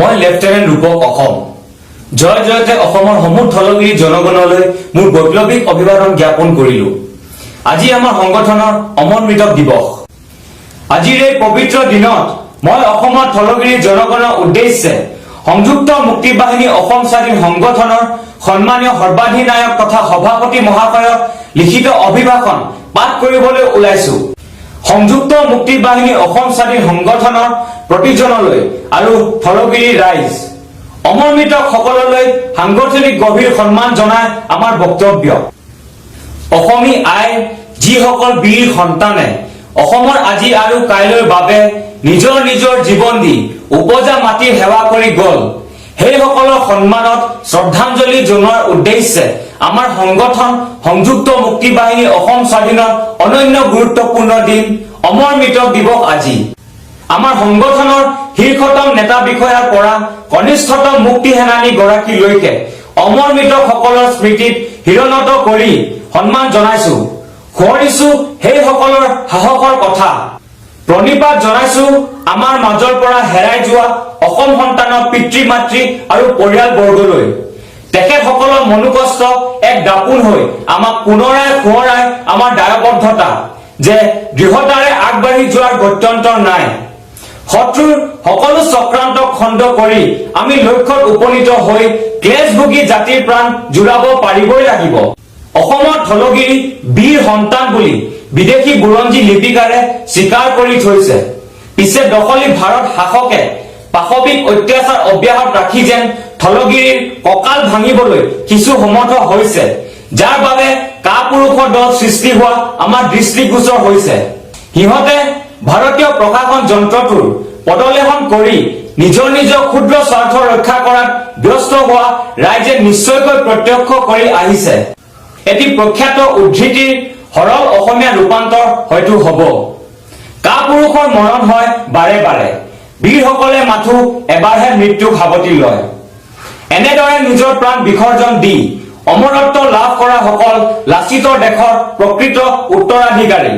মই লেফটেনেণ্ট ৰূপক অসম। জয় জয়তে অসমৰ সমূহ থলগিৰি জনগণলৈ মোৰ বৈপ্লৱিক অভিবাদন জ্ঞাপন কৰিলো। আজি আমাৰ সংগঠনৰ অমৰ মৃতক দিৱস। আজিৰ এই পবিত্ৰ দিনত মই অসমৰ থলগিৰি জনগণৰ উদ্দেশ্যে সংযুক্ত মুক্তি বাহিনী অসম স্বাধীন সংগঠনৰ সন্মানীয় সৰ্বাধিনায়ক তথা সভাপতি মহাশয়ৰ লিখিত অভিভাষণ পাঠ কৰিবলৈ ওলাইছো। সংযুক্ত মুক্তি বাহিনী অসম স্বাধীন সংগঠনৰ প্ৰতিজনলৈ আৰু থলগিৰি ৰাইজ, অমৰ মৃতক সকললৈ সাংগঠনিক গভীৰ সন্মান জনাই আমাৰ বক্তব্য। অসমী আইৰ যিসকল বীৰ সন্তানে অসমৰ আজি আৰু কাইলৈৰ বাবে নিজৰ নিজৰ জীৱন দি উপজা মাটিৰ সেৱা কৰি গল, সেইসকলৰ সন্মানত শ্ৰদ্ধাঞ্জলি জনোৱাৰ উদ্দেশ্যে আমাৰ সংগঠন সংযুক্ত মুক্তি বাহিনী অসম স্বাধীনৰ অনন্য গুৰুত্বপূৰ্ণ দিন অমৰ মৃতক দিৱস আজি। আমাৰ সংগঠনৰ শীৰ্ষতম নেতা বিষয়াৰ পৰা কনিষ্ঠতম মুক্তি সেনানী গৰাকীলৈকে অমৰ মৃতকসকলৰ স্মৃতিত শিৰনত কৰি সন্মান জনাইছো। সোঁৱৰিছো সেইসকলৰ সাহসৰ কথা। প্ৰণিপাত জনাইছো আমাৰ মাজৰ পৰা হেৰাই যোৱা অসম সন্তানৰ পিতৃ মাতৃ আৰু পৰিয়ালবৰ্গলৈ। তেখেতসকলৰ মনোকষ্ট এক দাপোন হৈ আমাক পুনৰাই সোঁৱৰাই আমাৰ দায়বদ্ধতা যে দৃঢ়তাৰে আগবাঢ়ি যোৱাৰ গত্যন্তৰ নাই। শত্ৰুৰ সকলো চক্ৰান্ত খণ্ড কৰি আমি লক্ষ্যত উপনীত হৈ ক্লেশ ভুগি জাতিৰ প্ৰাণ জোৰাব পাৰিবই লাগিব। অসমৰ থলগিৰি বীৰ সন্তান বুলি বিদেশী বুৰঞ্জী লিপিকাৰে স্বীকাৰ কৰি থৈছে। পিছে দখলী ভাৰত শাসকে পাশৱিক অত্যাচাৰ অব্যাহত ৰাখি যেন থলগিৰিৰ কঁকাল ভাঙিবলৈ কিছু সমৰ্থ হৈছে, যাৰ বাবে কাপুৰুষৰ দল সৃষ্টি হোৱা আমাৰ দৃষ্টিগোচৰ হৈছে। সিহঁতে ভাৰতীয় প্ৰশাসন যন্ত্ৰটোৰ পদলেহন কৰি নিজৰ নিজৰ ক্ষুদ্ৰ স্বাৰ্থ ৰক্ষা কৰাত ব্যস্ত হোৱা ৰাইজে নিশ্চয়কৈ প্ৰত্যক্ষ কৰি আহিছে। এটি প্ৰখ্যাত উদ্ধৃতিৰ সৰল অসমীয়া ৰূপান্তৰ হয়তো হব, কাপুৰুষৰ মৰণ হয় বাৰে বাৰে, বীৰসকলে মাথো এবাৰহে মৃত্যুক সাৱটি লয়। এনেদৰে নিজৰ প্ৰাণ বিসৰ্জন দি অমৰত্ব লাভ কৰা সকল লাচিতৰ দেশৰ প্ৰকৃত উত্তৰাধিকাৰী।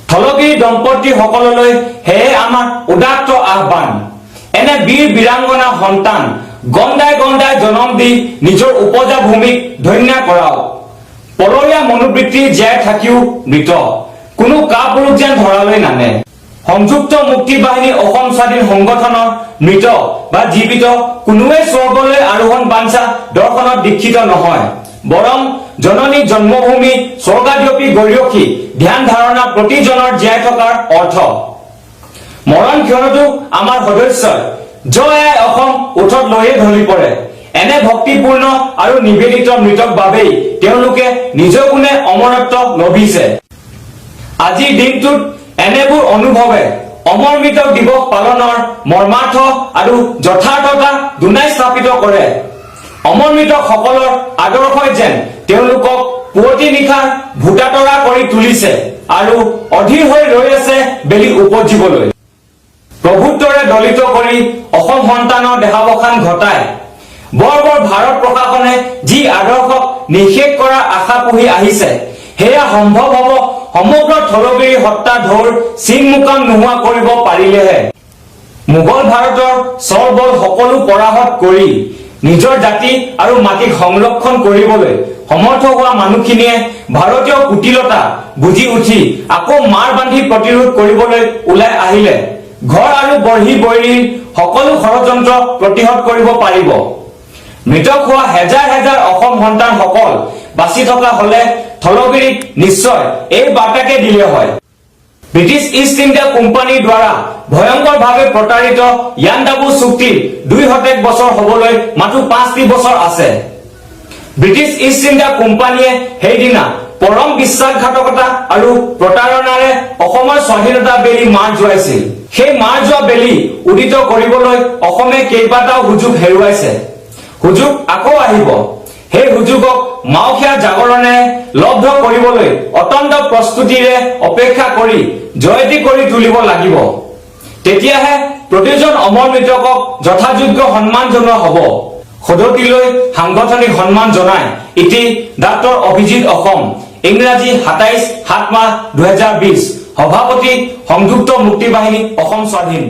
থলগিৰি দম্পতী সকললৈ সেয়ে আমাৰ উদাত্ত আহ্বান, এনে বীৰ বীৰাংগনা সন্তান গণ্ডাই গণ্ডাই জনম দি নিজৰ উপজা ভূমিক ধন্য কৰাওক। পলৰীয়া মনোবৃত্তি জীয়াই থাকিও মৃত কোনো কাপুৰুষ যেন ধৰালৈ নানে। সংযুক্ত মুক্তি বাহিনী অসম স্বাধীন সংগঠনৰ মৃত বা জীৱিত কোনোৱে স্বৰ্গলৈ আৰোহণ বাঞ্ছা দৰ্শনত দীক্ষিত নহয়, বৰং জননী জন্মভূমি স্বৰ্গাদ্যপি গৰীয়সী ধ্যান ধাৰণা প্ৰতিজনৰ জীয়াই থকাৰ অৰ্থ। মৰণ ক্ষণতো আমাৰ সদস্যই "জয় আই অসম" ওঠত লৈয়ে ঢলি পৰে। এনে ভক্তিপূৰ্ণ আৰু নিবেদিত মৃতক বাবেই তেওঁলোকে নিজ গুণে অমৰত্ব লভিছে। আজিৰ দিনটোত এনেবোৰ অনুভৱে অমৰ মৃতক দিৱস পালনৰ মৰ্মাৰ্থ আৰু যথাৰ্থতা দুনাই স্থাপিত কৰে। অমৰ মৃতকসকলৰ আদৰ্শই যেন তেওঁলোকক পুৱতি নিশাৰ ভোটাতৰা কৰি তুলিছে আৰু অধীৰ হৈ ৰৈ আছে বেলি উপজিবলৈ। প্ৰভুত্বৰে দলিত কৰি অসম সন্তানৰ দেহাৱসান ঘটাই বৰ বৰ ভাৰত প্ৰশাসনে যি আদৰ্শক নিঃশেষ কৰাৰ আশা পুহি আহিছে, সেয়া সম্ভৱ হব সমগ্ৰ থলগিৰি সত্তা ঢৌৰ চিন মুকাম নোহোৱা কৰিব পাৰিলেহে। মোগল ভাৰতৰ চল বল সকলো পৰাহত কৰি নিজৰ জাতি আৰু মাটিক সংৰক্ষণ কৰিবলৈ সমৰ্থ হোৱা মানুহখিনিয়ে ভাৰতীয় কুটিলতা বুজি উঠি আকৌ মাৰ বান্ধি প্ৰতিৰোধ কৰিবলৈ ওলাই আহিলে ঘৰ আৰু বৰ্হি বৈৰীৰ সকলো ষড়যন্ত্ৰ প্ৰতিহত কৰিব পাৰিব। মৃতক হোৱা হেজাৰ হেজাৰ অসম সন্তানসকল বাচি থকা হলে থলগিৰিক নিশ্চয় এই বাৰ্তাকে দিলে হয়। ব্ৰিটিছ ইষ্ট ইণ্ডিয়া কোম্পানীৰ দ্বাৰা ভয়ংকৰভাৱে প্ৰতাৰিত ইয়াণ্ডাবু চুক্তিৰ 2 শতেক বছৰ হবলৈ মাথো 5টি বছৰ আছে। ব্ৰিটিছ ইষ্ট ইণ্ডিয়া কোম্পানীয়ে সেইদিনা পৰম বিশ্বাসঘাতকতা আৰু প্ৰতাৰণাৰে অসমৰ স্বাধীনতা বেলি মাৰ যোৱাইছিল। সেই মাৰ যোৱা বেলি উদিত কৰিবলৈ অসমে কেইবাটাও সুযোগ হেৰুৱাইছে। সুযোগ আকৌ আহিব। সেই সুযোগক মাওসীয়া জাগৰণেৰে লব্ধ কৰিবলৈ অতন্দ্ৰ প্ৰস্তুতিৰে অপেক্ষা কৰি জয়তী কৰি তুলিব লাগিব। তেতিয়াহে প্ৰতিজন অমৰ মৃতকক যথাযোগ্য সন্মান জনোৱা হব। সদতিলৈ সাংগঠনিক সন্মান জনাই ইতি ডাক্তৰ অভিজিত অসম, ইংৰাজী 27/7 মাহ 2020, সভাপতি, সংযুক্ত মুক্তি বাহিনী অসম স্বাধীন।